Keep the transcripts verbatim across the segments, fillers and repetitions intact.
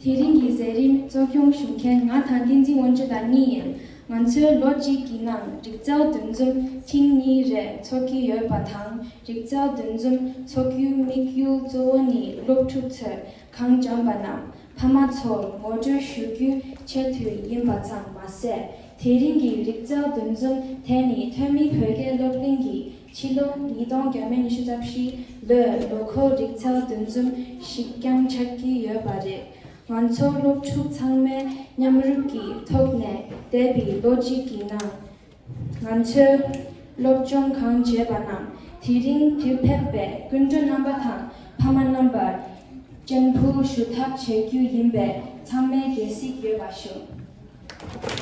དེ་རིང་གི་མཛད་རིམ་གཙོ་སྐྱོང་ཞུ་མཁན་ང་དང་བསྟན་འཛིན་དབང་ཕྱུག་དང་གཉིས་ཡིན། ང་ཚོས་ལོ་གཅིག་གི་ནང་རིག་རྩལ་འདུ་འཛོམས་ཐེངས་གཉིས་རེ་འཚོགས་ཀྱི་ཡོད་པ་དང་། རིག་རྩལ་འདུ་འཛོམས་འཚོགས་རྒྱུའི་དམིགས་ཡུལ་གཙོ་བོ་ནི་སློབ་ཕྲུག་ཚོས་གང་སྦྱངས་པ་རྣམས་ཕ་མ་ཚོར་ངོ་སྤྲོད་ཞུ་རྒྱུའི་ཆེད་དུ་ཡིན་པ་ཙམ་མ་ཟད། དེ་རིང་གི་རིག་རྩལ་འདུ་འཛོམས་དེ་ནི་ཐོན་མི་བོད་སྐད་སློབ་གླིང་གི་ཕྱི་ལོ་ཉིས་སྟོང་བརྒྱ་མེད་ཉི་ཤུ་རྩ་བཞི་ལོའི་ལོ་འཁོར་རིག་རྩལ་འདུ་འཛོམས་ཤིག་ཀྱང་ཆགས་ཀྱི་ཡོད་པ་རེད། ང་ཚོ་སློབ་ཕྲུག་ཚང་མས་མཉམ་རུབ་ཀྱི་ཐོག་ནས་འདས་པའི་ལོ་གཅིག་གི་ནང་ང་ཚོས་སློབ་སྦྱོང་གང་བྱས་པ་རྣམས་དེ་རིང་དུས་ཕེབས་པའི་སྐུ་མགྲོན་རྣམ་པ་དང་ཕ་མ་རྣམ་པར་སྤྱན་འབུལ་ཞུ་ཐབས་བྱེད་རྒྱུ་ཡིན་པས་ཚང་མས་དགྱེས་གཟིགས་ཡོད་པ་ཞུ།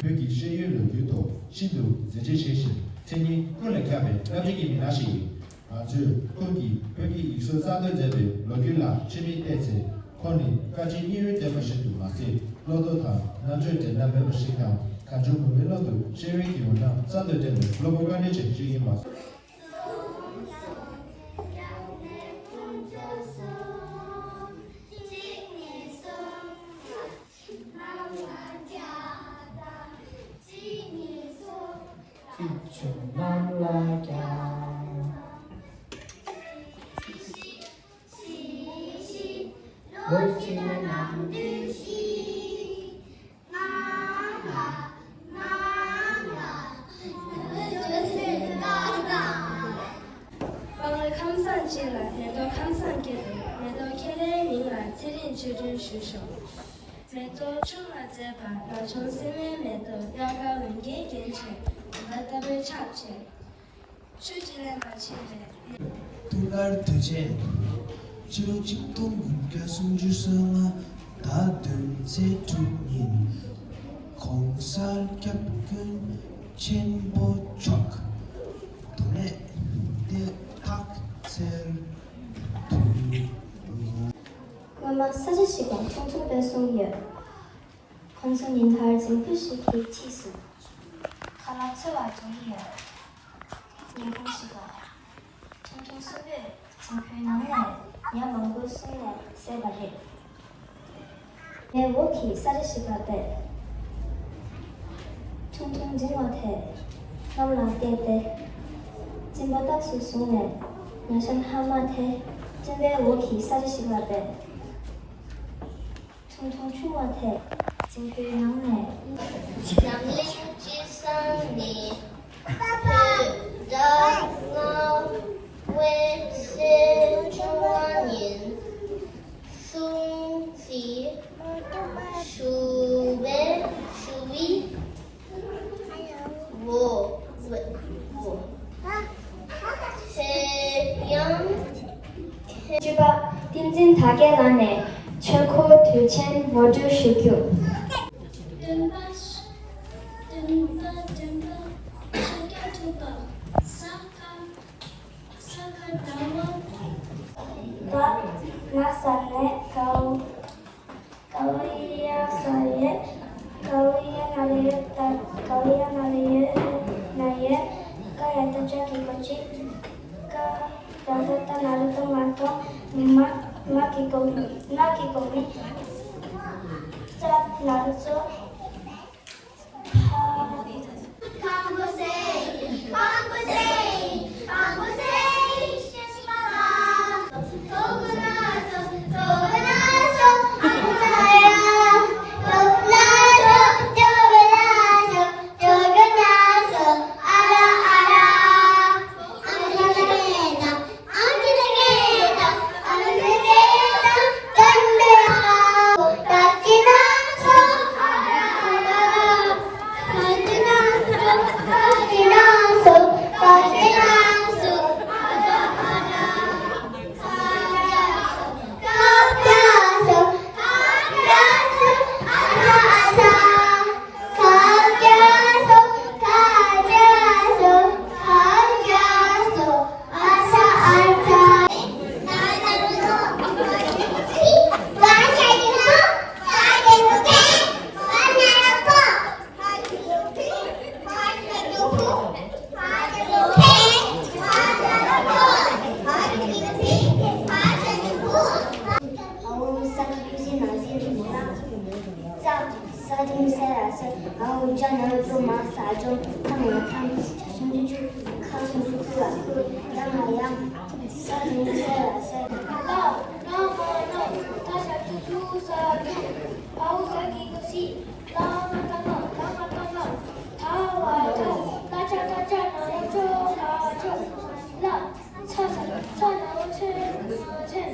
བོད་ཀྱི་ཤེས་ཡོན་ལོ་རྒྱུས་ཐོག་ཤིན་ཏུ་མཛད་རྗེས་ཆེ་ཞིང་མཚན་སྙན་ཀུན་ལས་ཁྱབ་པའི་བཀའ་དྲིན་གྱི་མི་སྣ་ཞིག་ཡིན། ང་ཚོས་ཁོང་གིས་བོད་ཀྱི་ཡིག་གཟུགས་གསར་གཏོད་མཛད་པའི་ལོ་རྒྱུས་ལ་ཕྱི་མིག་བལྟས་ཚེ། ཁོང་ནི་བཀའ་དྲིན་སྙིང་རུས་ལྡན་པ་ཞིག་ཏུ་མ་ཟད། བློ་སྟོབས་དང་རྣམ་དཔྱོད་འགྲན་ཟླ་མེད་པ་ཞིག་དང་། གང་བྱུང་མུ་མེད་ལམ་དུ་ཤེས་ཡོན་གྱི་འོད་སྣང་གསར་དུ་སྤྲད་པའི་བློ་སྤོབས་དཀའ་ངལ་ཅན་ཞིག་ཡིན་པ། ཚིག་ཆུང་གནམ་ལ་རྒྱག་ལོ་གཅིག་ན་ནམ་དུས་ཤིག་སྤང་ལེ་ཁམས་བཟང་སྤྱི་ལ་མེ་ཏོག་ཁམས་བཟང་སྐྱེ་འདུག་མེ་ཏོག་ཁྱེད་རའི་མིང་ལ་ཚེ་རིང་ཆོས་སྒྲོན་ཞུ་ཤོག་མེ་ཏོག་ཆུང་ལ་མཛེས་པ་ན་ཆུང་སྲན་མའི་མེ་ཏོག་དབྱར་ཁ་འོད་འགྱེད་རྒྱན་ཆེ། བུམ་པ་ལྟ་བུའི་ཕྱག་བྱས། ཆུ་དྲི་ལེན་པ་ཆེ་བས། ཐུགས་ཀར་དུས་ཆེན། ཕྱི་ལོ་ཆིག་སྟོང་དགུ་བརྒྱ་སུམ་ཅུ་སོ་ལྔ་ཟླ་བདུན་ཚེས་དྲུག་ཉིན། ༸གོང་ས་༸སྐྱབས་མགོན་ཆེན་པོ་མཆོག་རྡོར་གནས་ཏེ་ཐག་འཚལ་དུས། སྔོན་མ་ས་ཆ་ཞིག་ལ་ཁྲུང་ཁྲུང་དཔེ་གསུམ་ཡོད། ཁོང་ཚོ་ཉིན་ལྟར་རྫིང་བུ་ཞིག་གི་འཁྲིས་སུ་ཁ་ལག་འཚོལ་བར་འགྲོ་གི་ཡོད། ཉིན་གུང་ཞིག་ལ་ཁྲུང་ཁྲུང་གསུམ་པོས་རྫིང་བུའི་ནང་ནས་ཉ་མང་པོ་བཟུང་ནས་བཟས་པ་རེད། ཉའི་འོག་གི་ས་ཆ་ཞིག་ལ་བསྡད། ཁྲུང་ཁྲུང་རྫིང་བ་དེས་གནམ་ལ་བལྟས་ཏེ། རྫིང་བུ་རྟགས་སུ་བཟུང་ནས་ཉ་ཤ་ལྷག་མ་དེ་རྫིང་བུའི་འོག་གི་ས་ཆ་ཞིག་ལ་བསྡད། ཁྲུང་ཁྲུང་ཆུང་བ་དེས་རྫིང་བུའི་ནང་ནས། འཛམ་གླིང་སྤྱི་བསང་ནི་བོད་ཟླ་ལྔ་པའི་ཚེས་བཅོ་ལྔ་ཉིན་སྲུང་བརྩི་ཞུ་བའི་ཞུ་བའི། བོ། བོ། ཚེས་ཡང་། བཅུ་པ། བསྟན་འཛིན་དར་རྒྱས་ལགས་ནས་ཆོས་འཁོར་དུས་ཆེན་ངོ་སྤྲོད་ཞུ་རྒྱུ། སྟོན་པ། སྟོན་པ། སྟོན་པ། ཆོས་རྒྱལ་ཐུབ་པ། ས་ཁ། ས་ཁ་ཟླ་བ། ད་ན་ས་ནས་གའུ། གའུ་ཡ་ས་ཡོད། གའུ་ཡ་ན་རེ་ཡོད། ད་གའུ་ཡ་ན་རེ་ཡོད་ན་ཡོད། ཀ་ཡ་ད་ཅ་གི་གོ་ཅི། ཀ་ད་ད་ད་ན་རུ་ཏོ་ང་ཏོ། མ་མ་གི་གོ་མི། ན་གི་གོ་མི། ཙ་ན་རུ་ཙོ། ས་སྟེང་སེ་ར་སེ། ཨ་འུ་ཅག་ནང་ཅོ་མ་ས་ཅོ། ཐ་མ་ཐམ། ཆ་ཞིང་ཆུ་ཆུ། ཁ་ཞིང་ཆུ་ཆུ་ལ་ཁུ། ཡ་ང་ཡ། ས་སྟེང་སེ་ར་སེ། ལ་ན་མ་ན། ད་ཞབས་ཀྱུ་ཆུ་ས་ཆུ། བ་འོག་ས་ཀྱི་གུ་སི། ལ་ང་ད་ང་། ལ་ང་ད་ང་། ད་བ་ད། ད་ཅ་ད་ཅ། ན་འོག་ཅོ་ག་ཅོ། ལ། ཚ་ས་ཚ། ན་འོག་ཚེ་ང་ཚེ།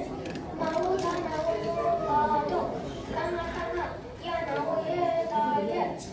མ་འོག་ད་ན་འོག་དོ་ག་དོ། ད་ང་ད་ང་། ཡ་ན་འོག་ཡེ་ད་ཡེ། ལ་སྦྱངས་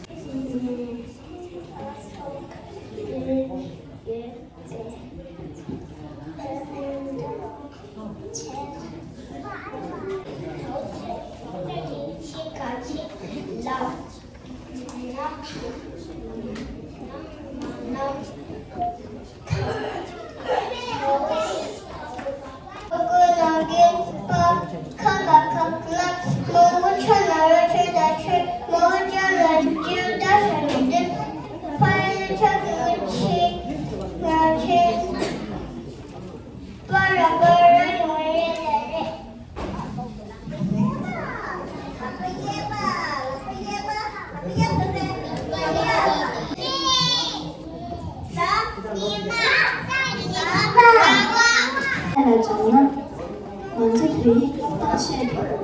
ན་ང་ཚོ་བོད་ཡིག་གཏམ་བཤད་དང་།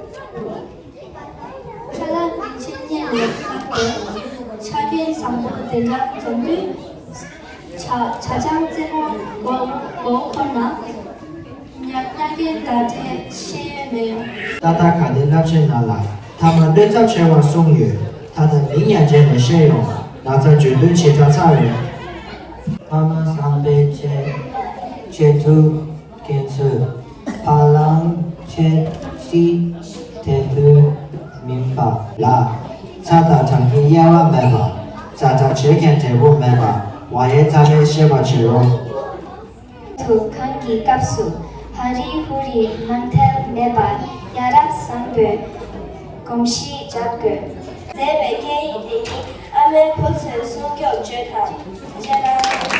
ཁྱོད་ལ་ཆེད་ཉན་ལས་ཀ་དེ་ཆ་རྐྱེན་བཟང་པོ་དེ་འདྲ་འཛོམས་དུས། བྱ་བྱ་ལྕང་རྩེ་མོ་མགོ་མགོ་འཁོར་ན། ཉ་ཉ་རྒན་ཟླ་བྲལ་ཤེས་ཡོན་མེད། ཏག་ཏག་ག་དེ་རླབས་ཆེན་ནང་ལ། ཐ་མ་བློས་ཚབ་ཆེ་བ་གསུངས་ཡོད། ད་ལྟ་མིང་ཡང་བརྗེས་ནས་བཤད་ཡོང་། ན་ཚ་བརྗོད་དོན་ཇི་ལྟར་ཚར་རེད། ཕ་མ་བསམ་པའི་ཆེད། ཆེད་དུ་འགན་ཚུལ། བ་ལང་ཆེད་སྲིད་དེ་ལུས་མིན་པ་ལ། ཚ་དང་གྲང་གིས་གཡེལ་བ་མེད་པ། ཛ་དྲག་བྱེད་མཁན་བགྲེས་པོ་མེད་པ། བ་ཡའི་ཚ་བས་ཤེས་པ་བྱེད་རོགས། དུ་གང་གི་སྐབས་སུ་ཧ་རི་ཧུ་རི་ནང་ཐལ་མེད་པར་ཡ་རབས་བཟང་པོའི་གོམས་གཤིས་འཇགས་དགོས། མཛེས་པའི་སྐད་ཡིག་འདི་ནི་ཨ་མའི་བུ་ཚོའི་སྲུང་སྐྱོབ་བརྗོད་དང་། རྗེས་ལ།